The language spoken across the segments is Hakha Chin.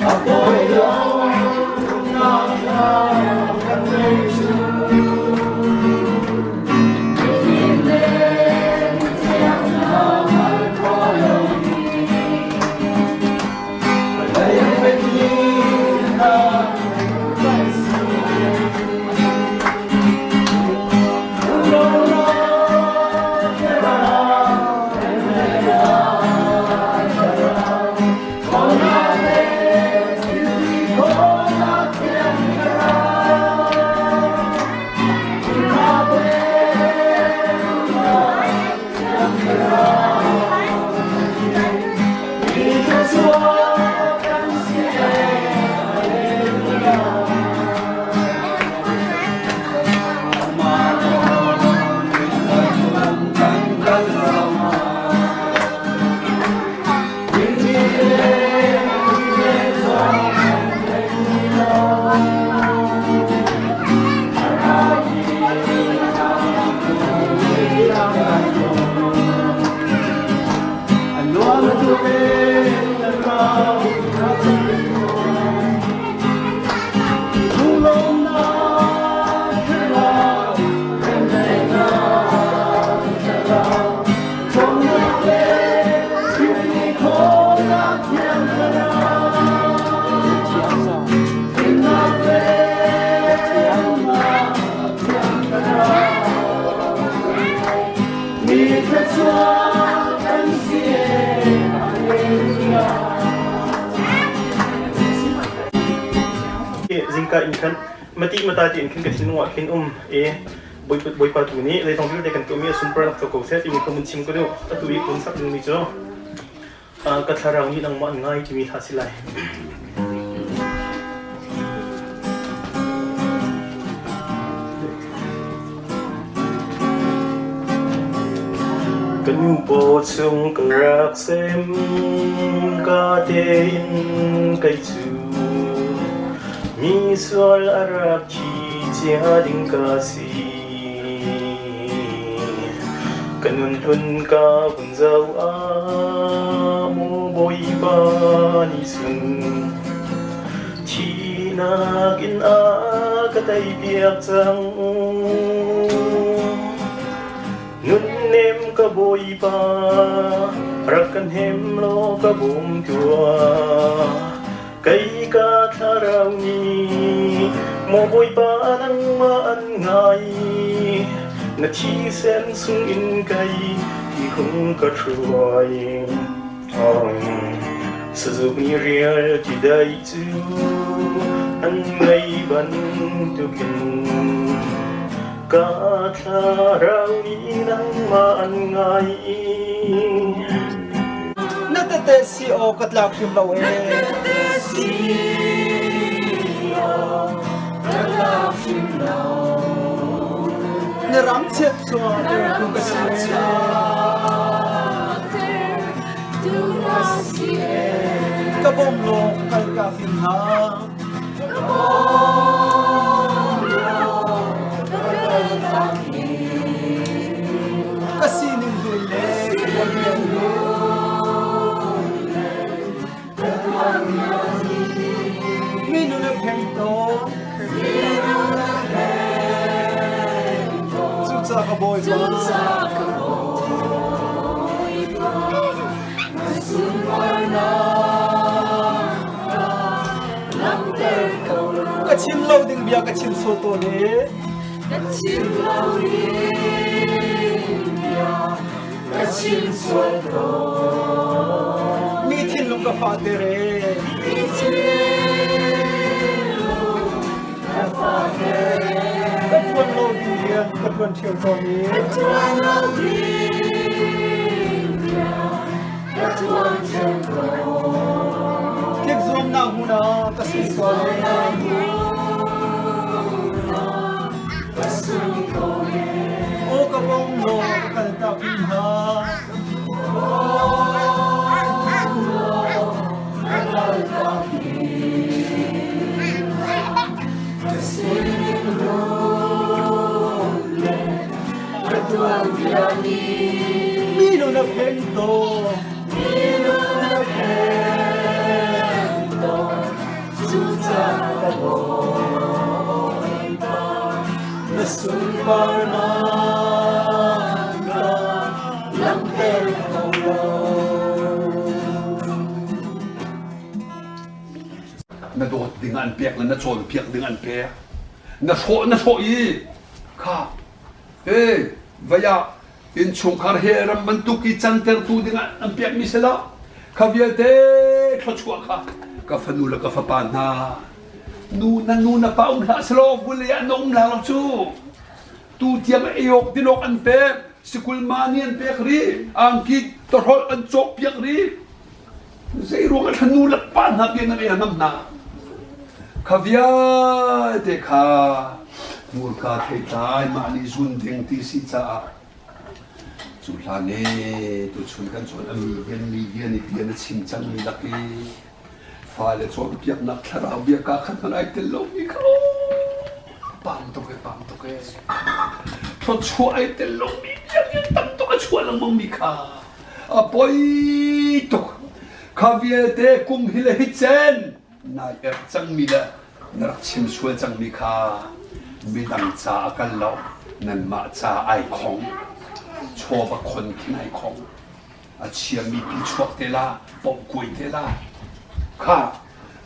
A pawi lo nak kan ngei cu. Zingka in khan mati mata ti in khin ka thinlung ah khin um i Bawipa tu nih zeizong vialte kan tuahmi a sunparnak co ko seh timi kha mun chim ka duh. Atu i kun sak dingmi cu ka thlarau nih nangmah an ngai timi hla si lai. Ka nu paw chung ka rak sem ka tein kei cu mi sual a rak thi cia ding ka si. Ka nun hlun ka vun zoh ah maw Bawipa nih sun Thihnak in a ka teipiak cang. Nunnem ka Bawipa, rak kan hem law ka bawm tuah. Kei ka thlarau nih, maw Bawipa nangmah an ngai. Na thisen sung in kei hi hung ka hruai. Sazuk nih rial ti dai cu an ngei bantukin ka thlarau nih nangmah an ngai. Na tete si aw ka tlak hrim lo ee. Na tete si aw ka tlak hrim lo. Na ram chiat chuah tu ka si Ka bawm law kal ka him hna. Ka bawm law kal ka him. Ka sining hlun le ka tuanbia Mi nu na pheng tawn. Cucaah ka Bawipa. Ka chim lo ding bia ka chim sual tawn i. Ka chim lo ding bia ka chim sual tawn. Mi thinlung ka fahter e. Mi thinlung ka fahter e. Ka ṭuan lo ding rian ka ṭuan ṭheo tawn i. Ka ṭuan lo ding rian ka ṭuan ṭheo tawn. Tlik zuamnak hmun ah ka sung sual e. Ka sung tawn e. Aw ka bawm law ka kal tak hin hna. Mi nu na phen tawn. Mi nu na phen tawn. Sunparnak ka langhter kho lo. Na dawt ding an pek le na cawnpiak ding an pek. Na hrawh na hrawh i kha hey vaya innchungkhar he ram bantuk i cantertu dingah an pekmi si lo. Kha vialte thluachuah kha ka fanu le ka fapa hna nu na nu na pa um hlah selaw vulei ah na um la lo cu tu tiang ei awk din awk an pek sikul mani an pek ri angki tawhrolh an cawk piak ri zei ruang ah nu le pa hna bia nan ei ngam hna kha vialte kha hmurka theitlai mah nih zun ding ti si caah cu hlan i tuchun kan cawn a mi mi bia nih bia na chim cangmi lak i Fale cawnpiaknak thlarau bia kaa khat hmanh ai tel lomi kha pam tuk e pam tuk e thluachuah ai tel lomi biakinn tam tuk a chuah lengmangmi kha a poi tuk kha vialte kum hi le hi cen nai erh cangmi le na rak chim sual cangmi kha midang ca a kal lo nanmah ca ai khong chaw va khon khin ai khong a chiami pi chuak te la pomhkuai te la kha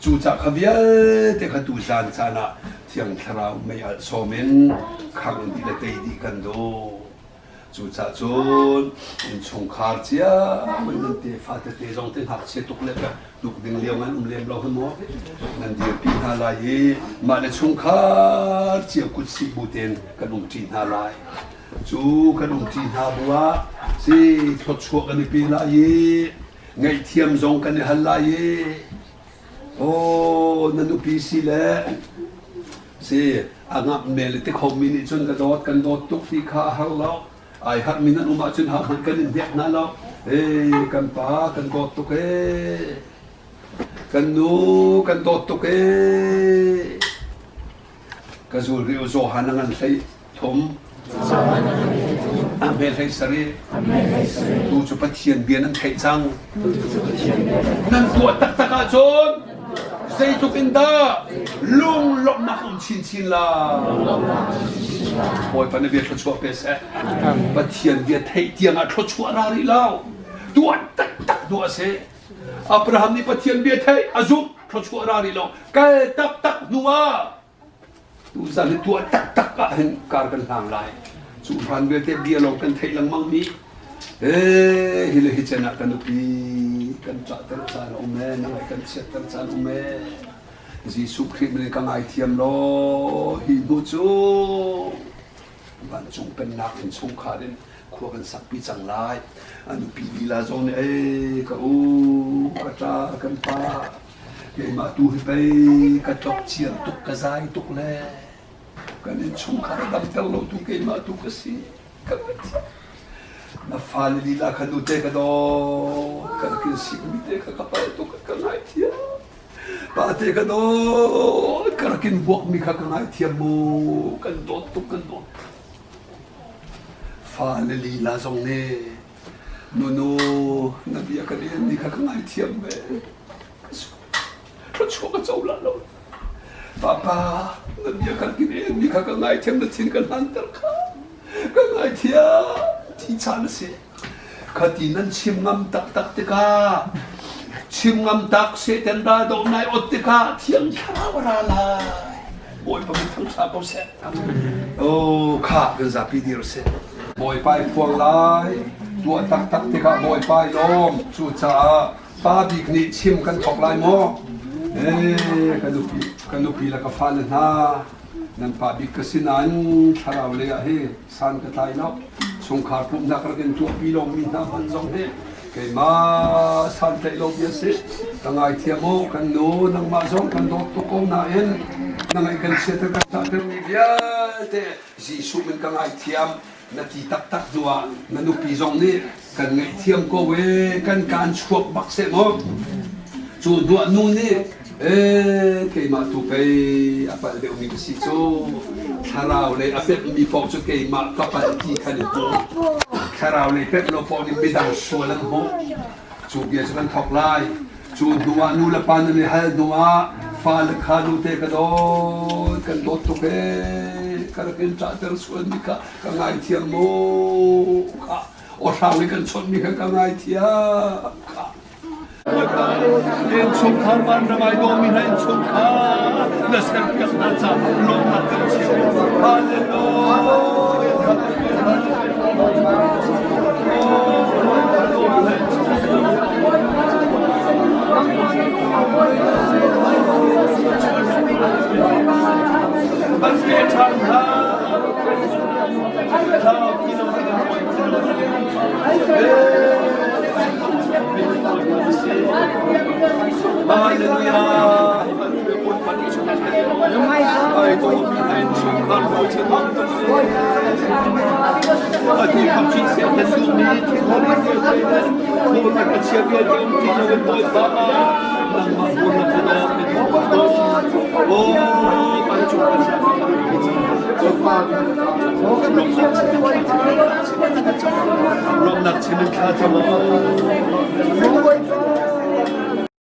cucah kha vialte kha tu zan caan ah thiang thlarau mei alh sawm in khang dih le tei dih kan duh cucah cun innchungkhar cia in nan tefa tete zong te ngakchia tuk le ka tuk ding lio ngan um lem lo hi maw nan dirpi hna lai i mah le chungkhar cio kut sih bu tein kan um ṭi hna lai Cu kan umṭi hna bu ah si thluachuah kan i pe lai i ngaihthiam zong kan i hal lai i aw na nupi si le si a ngamh me le ti khomi nih cun ka dawt kan dawt tuk ti kha a har lo ai harhmi nan um ahcun ha hmanh kan in hnek hna lo ee kan pa kan dawt tuk ee kan nu kan dawt tuk ee Ka zul rih u Johan a ngan hlei thum. A hme hlei sarih. Tu cu Pathian bia nan theih cang. Nan tuah taktak ahcun zeitluk in dah lunglawmhnak um chinchin la. Bawipa na bia thluachuah pe seh. Pathian bia theih tiang ah thluachuah ra rih lo. Tuah taktak duh a si. Abraham nih Pathian bia theih a zumh thluachuah ra rih lo kal taktak hnu ah tuzan hi tuah taktak ah hin kar kan hlang lai cu hlan vialte bia lawng kan theih lengmang mi ee hi le hi cen ah kan nupi kan ṭahter caan a um ee nang kan chiatter caan um ee Jesuh Khrih nih ka ngaithiam law hi hnu cu Vancung pennak innchungkhar in khua kan sakpi cang lai. A nupi lila zong nih ei ka u, ka ṭa, kan pa, keimah tu hi pei ka tlok ciam tuk, ka zai tuk le kan innchungkhar a damter lo tu keimah tu ka si. Ka Na fale lila kha nute ka dawt, kan kin sikmi te kha ka pal tuk, ka ngaithiam. Pate ka dawt, ka rak in buakmi kha ka ngaithiam mu, kan dawt tuk, kan dawt. Fale lila zong nih, nunu, na bia ka elmi kha ka ngaithiam ve. Thluachuah ka co la lo. Papa, na bia ka rak in elmi kha ka ngaithiam, na thin ka hlanter kha. Ka ngaithiam, ti caan a si. Khati nan chim ngam taktak tikah chim ngam tak Satan ral do nai ot tikah Thiang Thlarau a ra lai. Bawipa min thangṭha ko seh. Oh, kha kan zapi dir seh. Bawipa i phuang lai. Tuah taktak tikah Bawipa i lawm. Cucaah pa bik nih chim kan thawk lai maw? Eh, ka nupi, ka nupi le ka fale hna, nan pa bik ka si nain thlarau lei ah hi san ka tlai lo. Chungkhar pumhnak rak in tuahpi lomi hna hmanh zong hi keimah santlaih lo bia si. Ka ngaithiam u, kan nu, nangmah zong kan dawt tuk ko nain na ngaih kan chiater kan ṭahtermi vialte Jesuh min ka ngaithiam na ti taktak hnu ah na nupi zong nih kan ngaihthiam ko ee kan kaan chuak bak seh maw cu hnuah nu nih ee keimah tu pei a palh deuhmi ka si cu thlarau lei a pemhmi paoh cu keimah ka palh ti khan i hmu thlarau lei pemh lo paoh nih midang sual an hmuh cu bia cu kan thawk lai cu hnuah nu le pa nan i hal hnuah Fale kha nute ka dawt, kan dawt tuk ee, ka rak in ṭahter sualmi kha ka ngaithiam mu kha. Aw hrang i kan chawnhmi kha ka ngaithiam kha. Innchungkhar vanram ai dawmi hna innchungkhar na serpiak hna ca lawmnak kan chim. Hallelujah. Ban pe ṭhan hna. Lawmnak chim in thla cam.